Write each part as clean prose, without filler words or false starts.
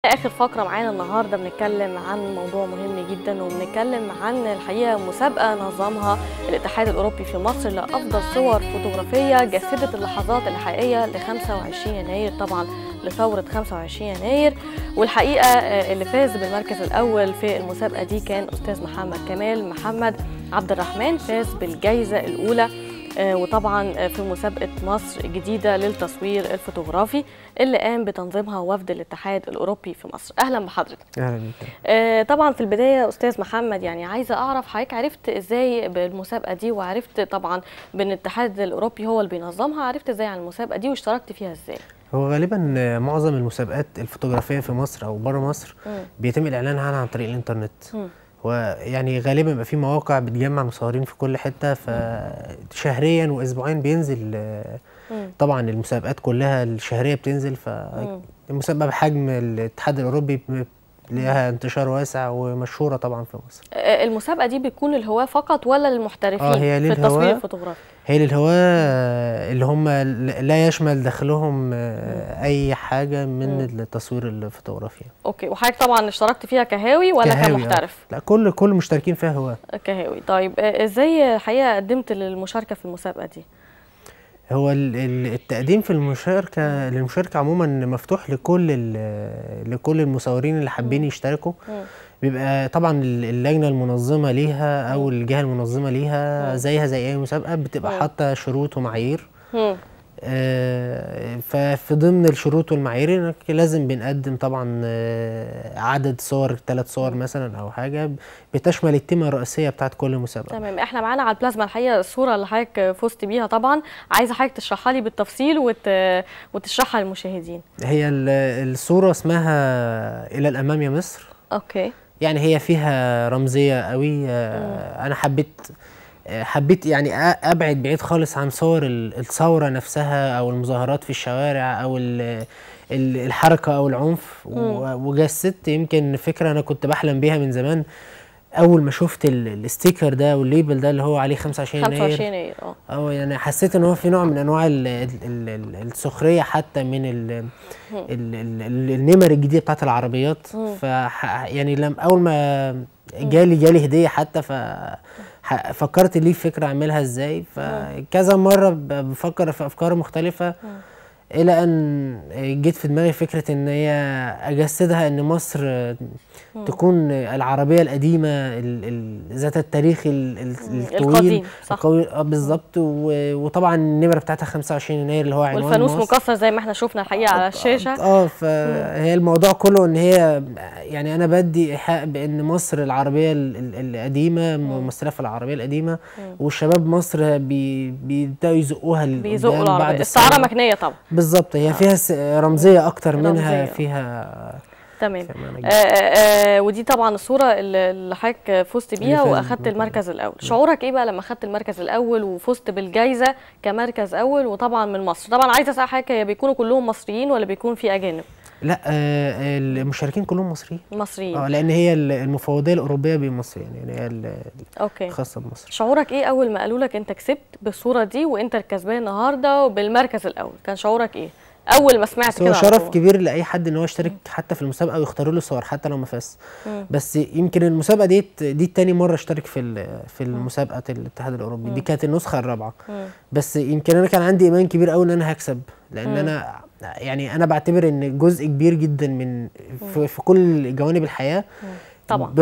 آخر فقرة معانا النهاردة بنتكلم عن موضوع مهم جدا، وبنتكلم عن الحقيقة مسابقة نظمها الاتحاد الأوروبي في مصر لأفضل صور فوتوغرافية جسدت اللحظات الحقيقية ل 25 يناير، طبعا لثورة 25 يناير. والحقيقة اللي فاز بالمركز الأول في المسابقة دي كان أستاذ محمد كمال محمد عبد الرحمن، فاز بالجائزة الأولى وطبعا في مسابقة مصر الجديدة للتصوير الفوتوغرافي اللي قام بتنظيمها وفد الاتحاد الأوروبي في مصر. أهلا بحضرتك. أهلا بك. طبعا في البداية أستاذ محمد، يعني عايزة أعرف حضرتك عرفت إزاي بالمسابقة دي، وعرفت طبعا بأن الاتحاد الأوروبي هو اللي بينظمها، عرفت إزاي عن المسابقة دي واشتركت فيها إزاي؟ هو غالبا معظم المسابقات الفوتوغرافية في مصر أو بره مصر بيتم الإعلان عنها عن طريق الإنترنت. ويعني غالبا بيبقى في مواقع بتجمع مصورين في كل حتة، فشهريا واسبوعيا بينزل طبعا المسابقات كلها الشهرية بتنزل. فالمسابقه بحجم الاتحاد الاوروبي لها انتشار واسع ومشهوره طبعا في مصر. المسابقة دي بتكون للهواه فقط ولا للمحترفين في التصوير الفوتوغرافي؟ هي للهواه اللي هم لا يشمل دخلهم اي حاجة من التصوير الفوتوغرافي. okay، وحضرتك طبعا اشتركت فيها كهاوي ولا كهاوي كمحترف؟ لا، كل المشتركين فيها هواه. كهاوي. طيب ازاي الحقيقة قدمت للمشاركة في المسابقة دي؟ هو التقديم في المشاركة للمشاركة عموما مفتوح لكل المصورين اللي حابين يشتركوا. بيبقى طبعا اللجنة المنظمة ليها او الجهة المنظمة ليها زيها زي اي مسابقة بتبقى حاطه شروط ومعايير. ففي ضمن الشروط والمعايير انك لازم بنقدم طبعا عدد صور، 3 صور مثلا او حاجة بتشمل التيمه الرئيسية بتاعت كل مسابقة. تمام. احنا معانا على البلازما الحقيقة الصورة اللي حضرتك فزت بيها، طبعا عايزه حضرتك تشرحها لي بالتفصيل وتشرحها للمشاهدين. هي الصورة اسمها الى الامام يا مصر. okay. يعني هي فيها رمزية قوي. انا حبيت يعني ابعد بعيد خالص عن صور الثورة نفسها او المظاهرات في الشوارع او الحركة او العنف، وجسدت يمكن فكرة انا كنت بحلم بيها من زمان. اول ما شفت ال sticker ده وال label ده اللي هو عليه 25 يناير 25 يناير يعني حسيت ان هو في نوع من انواع السخرية حتى من النمر الجديدة بتاعت العربيات. ف يعني لما اول ما جالي هديه حتى فكرت ليه فكرة اعملها ازاي، فكذا مرة بفكر في افكار مختلفة الى ان جيت في دماغي فكرة ان هي اجسدها ان مصر تكون العربية القديمة ذات التاريخ الطويل القوي بالظبط. وطبعا النمرة بتاعتها 25 يناير اللي هو عنوان والفانوس مكسر زي ما احنا شفنا الحقيقة على الشاشة. فهي الموضوع كله ان هي يعني انا بدي ايحاء بان مصر العربية القديمة ممثلة في العربية القديمة، والشباب مصر بيبداوا يزقوها بيزقوا العربية. استعارة مكنيه طبعا. بالظبط، هي فيها رمزية اكتر منها فيها. تمام. ودي طبعا الصورة اللي حضرتك فزت بيها واخدت المركز الاول. شعورك ايه بقى لما اخدت المركز الاول وفزت بالجائزة كمركز اول وطبعا من مصر؟ طبعا عايزه اسال حضرتك، هي بيكونوا كلهم مصريين ولا بيكون في اجانب؟ لا، المشاركين كلهم مصريين. مصريين. لان هي المفوضية الاوروبية بمصر، يعني هي الخاصة بمصر. شعورك ايه اول ما قالوا لك انت كسبت بالصورة دي وانت الكسبان النهارده وبالمركز الاول؟ كان شعورك ايه اول ما سمعت كده؟ هو شرف كبير لاي حد ان هو يشترك حتى في المسابقة ويختاروا له صور حتى لو ما فاز. بس يمكن المسابقة دي تاني مرة اشترك في المسابقة الاتحاد الاوروبي. دي كانت النسخة الرابعة. بس يمكن انا كان عندي ايمان كبير قوي ان انا هكسب، لان انا يعني انا بعتبر ان جزء كبير جدا من في كل جوانب الحياة طبعا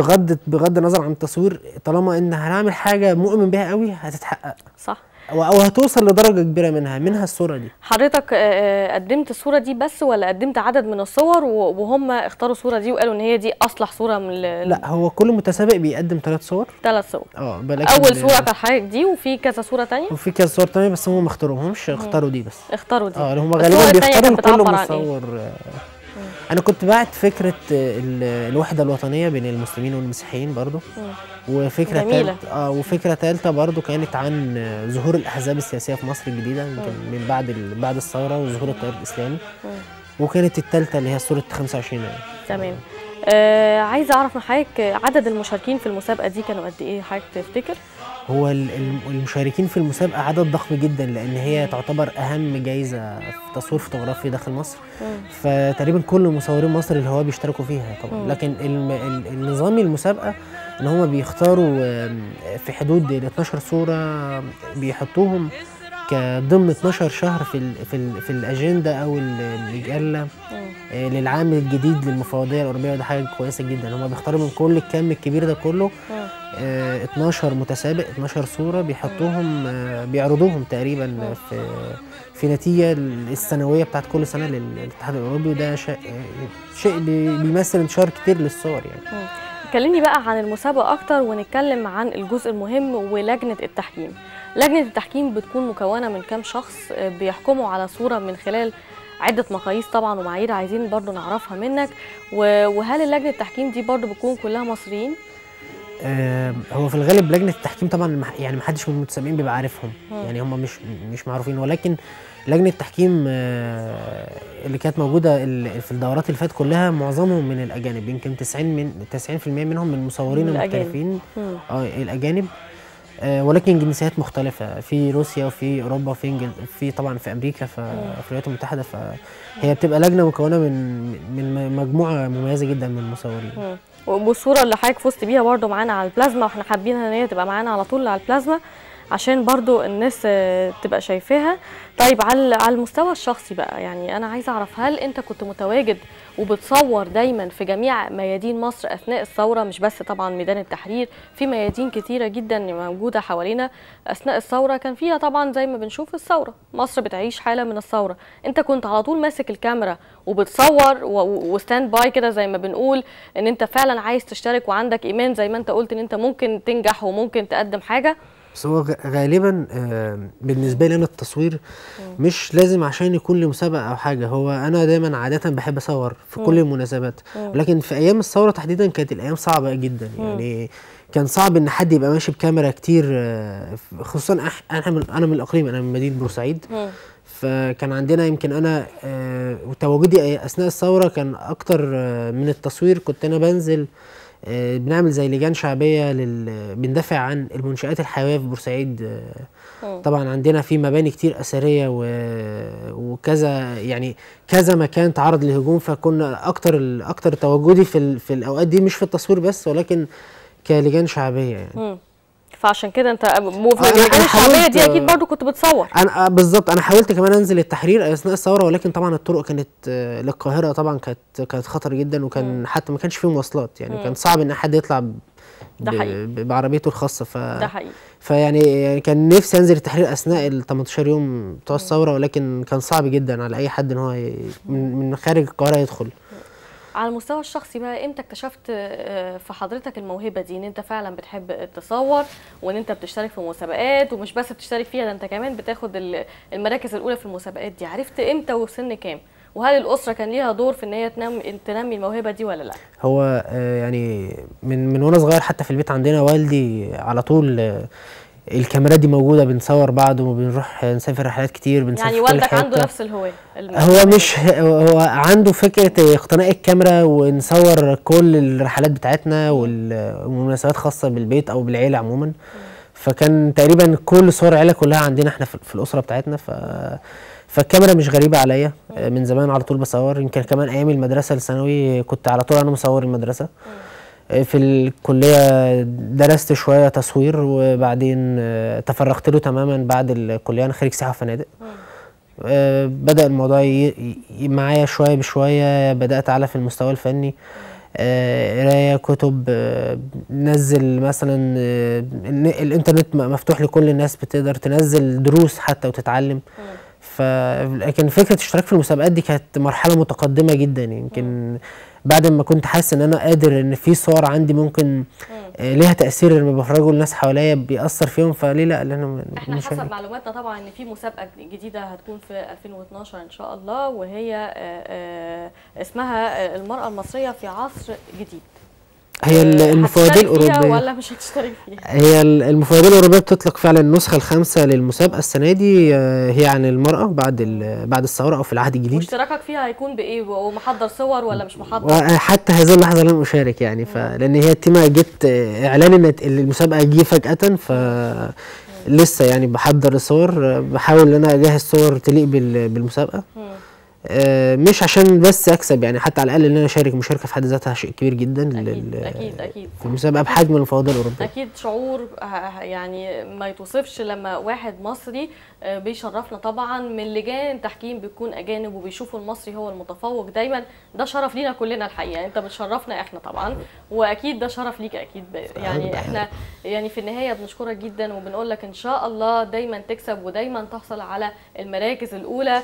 بغض النظر عن التصوير، طالما ان هنعمل حاجة مؤمن بيها قوي هتتحقق. صح، او هتوصل لدرجة كبيرة منها الصورة دي. حضرتك قدمت الصورة دي بس ولا قدمت عدد من الصور وهم اختاروا الصورة دي وقالوا ان هي دي اصلح صوره من لا، هو كل متسابق بيقدم 3 صور. 3 صور. اول صوره كانت حضرتك دي، وفي كذا صوره ثانية، وفي كذا صور ثانية بس هم ما اختاروهمش، اختاروا دي بس. اختاروا دي. هم غالبا بيختاروا كل مصور. انا كنت بعت فكرة الوحدة الوطنية بين المسلمين والمسيحيين برضو، وفكره ثالثة وفكره ثالثة برضو كانت عن ظهور الاحزاب السياسية في مصر الجديدة يمكن من بعد الثورة وظهور التيار الاسلامي. وكانت الثالثة اللي هي صوره 25 يناير. تمام. عايزه اعرف من حضرتك عدد المشاركين في المسابقة دي كانوا قد ايه حضرتك تفتكر؟ هو المشاركين في المسابقة عدد ضخم جدا، لان هي تعتبر اهم جايزة في تصوير فوتوغرافي داخل مصر، فتقريبا كل مصورين مصر اللي هو بيشتركوا فيها طبعا. لكن النظام المسابقة ان هم بيختاروا في حدود ال 12 صوره، بيحطوهم كضمن 12 شهر في الاجندة او المجلة للعام الجديد للمفوضيه الاوروبية، وده حاجة كويسة جدا. هم بيختاروا من كل الكم الكبير ده كله 12 متسابق، 12 صوره بيحطوهم، بيعرضوهم تقريبا في نتيجة السنوية بتاعت كل سنة للاتحاد الاوروبي، وده شيء بيمثل انتشار كتير للصور يعني. كلمني بقى عن المسابقة اكتر، ونتكلم عن الجزء المهم ولجنه التحكيم. لجنة التحكيم بتكون مكونة من كام شخص بيحكموا على صوره من خلال عده مقاييس طبعا ومعايير عايزين برضو نعرفها منك، وهل لجنة التحكيم دي برضو بتكون كلها مصريين؟ هو في الغالب لجنة التحكيم طبعا يعني ما حدش من المتسابقين بيبقى عارفهم، يعني هم مش معروفين، ولكن لجنة التحكيم اللي كانت موجودة في الدورات اللي فاتت كلها معظمهم من الاجانب، يمكن 90% منهم من المصورين المحترفين الاجانب، ولكن جنسيات مختلفة، في روسيا وفي اوروبا وفي في طبعا في امريكا، في الولايات المتحدة. فهي بتبقى لجنة مكونة من مجموعة مميزة جدا من المصورين. والصورة اللي حضرتك فزت بيها برده معانا على البلازما، واحنا حابين ان هي تبقى معانا على طول على البلازما عشان برضو الناس تبقى شايفاها. طيب على المستوى الشخصي بقى، يعني انا عايزه اعرف هل انت كنت متواجد وبتصور دايما في جميع ميادين مصر اثناء الثورة؟ مش بس طبعا ميدان التحرير، في ميادين كتيرة جدا موجودة حوالينا اثناء الثورة كان فيها طبعا زي ما بنشوف الثورة، مصر بتعيش حاله من الثورة، انت كنت على طول ماسك الكاميرا وبتصور و stand by كده زي ما بنقول، ان انت فعلا عايز تشترك وعندك ايمان زي ما انت قلت ان انت ممكن تنجح وممكن تقدم حاجة؟ بس هو غالبا بالنسبة لي انا التصوير مش لازم عشان يكون لمسابقه او حاجة، هو انا دايما عادة بحب اصور في كل المناسبات، لكن في ايام الثورة تحديدا كانت الايام صعبة جدا، يعني كان صعب ان حد يبقى ماشي بكاميرا كتير، خصوصا انا من الاقليم، انا من مدينة بورسعيد، فكان عندنا يمكن انا وتواجدي اثناء الثورة كان اكتر من التصوير، كنت انا بنزل بنعمل زي لجان شعبية بندافع عن المنشآت الحيوية في بورسعيد. طبعا عندنا في مباني كتير اثرية وكذا، يعني كذا مكان تعرض للهجوم، فكنا اكتر تواجدي في الاوقات دي مش في التصوير بس، ولكن كلجان شعبية يعني. فعشان كده انت في اللجان الشعبية دي اكيد برضو كنت بتصور. انا بالظبط، انا حاولت كمان انزل التحرير اثناء الثورة، ولكن طبعا الطرق كانت للقاهره طبعا كانت خطر جدا، وكان حتى ما كانش فيه مواصلات، يعني كان صعب ان حد يطلع بعربيته الخاصة. ده حقيقي. فيعني كان نفسي انزل التحرير اثناء ال 18 يوم بتوع الثورة، ولكن كان صعب جدا على اي حد ان هو من خارج القاهرة يدخل. على المستوى الشخصي بقى، امتى اكتشفت في حضرتك الموهبة دي، ان انت فعلا بتحب تصور وان انت بتشترك في مسابقات، ومش بس بتشترك فيها ده انت كمان بتاخد المراكز الاولى في المسابقات دي؟ عرفت امتى وسن كام؟ وهل الاسرة كان ليها دور في ان هي تنمي الموهبة دي ولا لا؟ هو يعني من وانا صغير حتى في البيت عندنا والدي على طول الكاميرات دي موجودة، بنصور بعض وبنروح نسافر رحلات كتير، بنسافر يعني والدك عنده نفس الهواية؟ هو مش هو عنده فكرة اقتناء الكاميرا ونصور كل الرحلات بتاعتنا والمناسبات خاصة بالبيت او بالعيلة عموما، فكان تقريبا كل صور العيلة كلها عندنا احنا في الاسرة بتاعتنا، فالكاميرا مش غريبة عليا من زمان، على طول بصور. يمكن كمان ايام المدرسة الثانوي كنت على طول انا مصور المدرسة. في الكلية درست شوية تصوير، وبعدين تفرغت له تماما بعد الكلية. أنا خريج سياحة وفنادق. بدأ الموضوع معايا شوية بشوية، بدأت أعلى في المستوى الفني، قراية كتب، نزل مثلا الإنترنت مفتوح لكل الناس، بتقدر تنزل دروس حتى وتتعلم. لكن فكرة الاشتراك في المسابقات دي كانت مرحلة متقدمة جدا، يمكن بعد ما كنت حاسس ان انا قادر، ان في صور عندي ممكن ليها تاثير لما بفرجه للناس حواليا بيأثر فيهم، فليه لا؟ لان احنا حسب معلوماتنا طبعا ان في مسابقة جديدة هتكون في 2012 ان شاء الله، وهي اسمها المرأة المصرية في عصر جديد. هي المفوضية الأوروبية ولا مش هتشترك فيها؟ هي المفوضية الأوروبية بتطلق فعلا النسخة الخامسة للمسابقة السنة دي، هي عن المرأة بعد الثورة أو في العهد الجديد. واشتراكك فيها هيكون بإيه؟ ومحضر صور ولا مش محضر؟ حتى هذه اللحظة لم أشارك يعني، لأن هي التيمة جت إعلان إن المسابقة جه فجأة، ف لسه يعني بحضر الصور، بحاول إن أنا أجهز صور تليق بالمسابقة. مش عشان بس اكسب يعني، حتى على الاقل ان انا اشارك مشاركة في حد ذاتها شيء كبير جدا. اكيد اكيد اكيد في المسابقة بحجم المفوضية الاوروبية. اكيد شعور يعني ما يتوصفش لما واحد مصري بيشرفنا طبعا من لجان تحكيم بيكون اجانب وبيشوفوا المصري هو المتفوق دايما، ده شرف لينا كلنا الحقيقة، انت بتشرفنا احنا طبعا، واكيد ده شرف ليك اكيد يعني. احنا يعني في النهاية بنشكرك جدا وبنقول لك ان شاء الله دايما تكسب ودايما تحصل على المراكز الاولى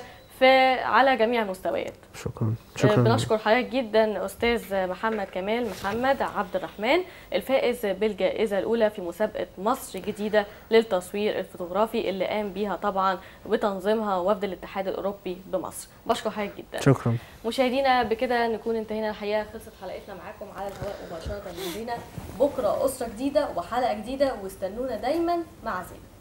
على جميع المستويات. شكرا شكرا. بنشكر حضرتك جدا استاذ محمد كمال محمد عبد الرحمن، الفائز بالجائزة الاولى في مسابقة مصر الجديدة للتصوير الفوتوغرافي اللي قام بيها طبعا بتنظيمها وفد الاتحاد الاوروبي بمصر. بشكر حضرتك جدا. شكرا. مشاهدينا بكده نكون انتهينا الحقيقة، خلصت حلقتنا معاكم على الهواء مباشرة من زينة. بكره اسره جديدة وحلقه جديدة، واستنونا دايما مع زينة.